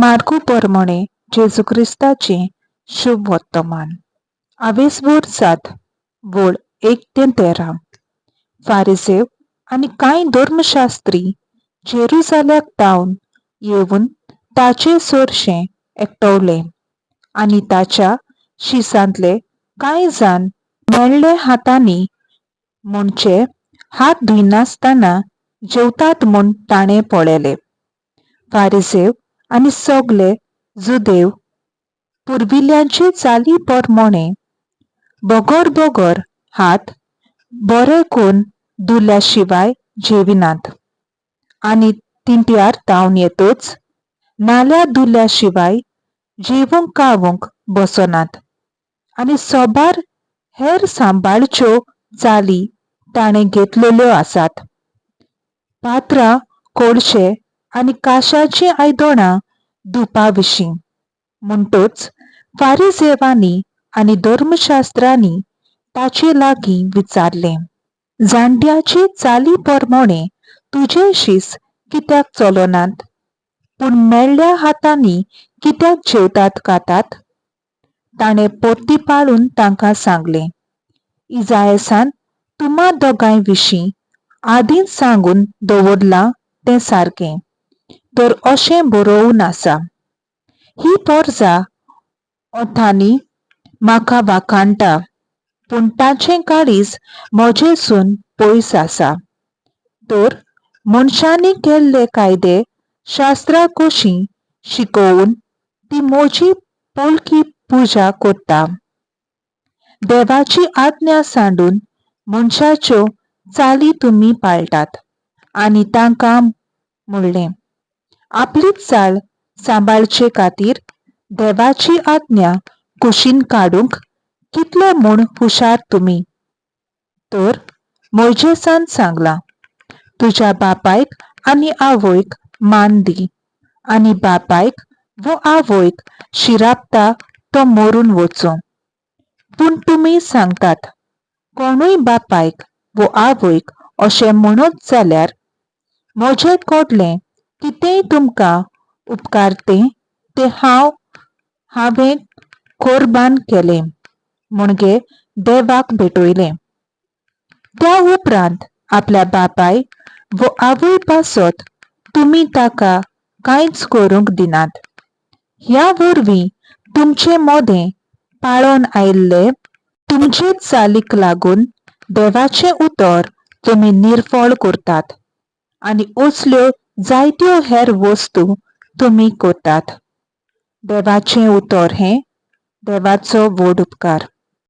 मार्कू परमणे जेजू क्रिस्ताचें शुभ वर्तमान. आवेसभर 7 वळ 1 ते 13. फारिसेव आनी कांय धर्मशास्त्री जेरुजाल्याक तावन येवन ताचे सरशें एकटवले आनी ताच्या शिसांतले कांय जाण मेळ्ळे हातांनी म्हणचे हात धुयनासतना जेवतात म्हूण ताणें पळयलें. फारिसेव आनी सगले जुदेव पुर्विल्ल्यांचे चाली परमणे बगर बगर हात बरे करून धुल्या शिवाय जेविनात आनी तिंट्यार तावन येतच नाल्या धुल्या शिवाय जेवंक खावंक बसनात आनी सोबार हेर सांबाळच्यो चाली ताणें घेतलेल्यो आसात. पात्रां, कोळशे आनी काशाचीं आयदनां धुवपा विशीं. म्हणटच फारिजेवांनी आनी धर्मशास्त्रांनी ताचे लागीं विचारलें, जाणट्याचे चाली परमणे तुजे शीस कित्याक चलनात, पूण मेळ्ळ्या हातांनी कित्याक जेवतात खातात? ताणें परती पाळून तांकां सांगलें, इजायसान तुमा दोगांय विशीं आदींच सांगून दवरलां तें सारकें, तर अशें बरोवन आसा, ही पोरजा ओंठांनी म्हाका वाखाणटा, पूण ताचें काळीज म्हजेसून पयस आसा. तर मनशांनी केल्ले कायदे शास्त्रां कशीं शिकोवन ती म्हजी पोलकी पुजा करता. देवाची आज्ञा सांडून मनशाच्यो चाली तुमी पाळटात. आनी तांकां म्हणलें, आपलीच चाल सांबाळचे खातीर देवाची आज्ञा कुशीन काडूंक कितले म्हूण हुशार तुमी? तर मोयजेसान सांगलां, तुज्या बापायक आनी आवयक मान दी आनी बापायक वो आवयक शिरापता तो मरून वचूं. पूण तुमी सांगतात, कोणूय बापायक वो आवयक अशें म्हणत जाल्यार म्हजें कडलें कितेंय तुमकां उपकारतें तें हांवें कोरबान केलें म्हणजे देवाक भेटयलें. त्या उपरांत आपल्या बापाय वो आवय पासत तुमी ताका कांयच करूंक दिनात. ह्या वरवीं तुमचे मोदें पाळोन आयिल्ले तुमचेच चालीक लागून देवाचें उतर तुमी निर्फळ करतात आनी असल्यो जायत्यो हेर वस्तू तुमी करतात. देवाचें उतर हें देवाचो व्हड उपकार.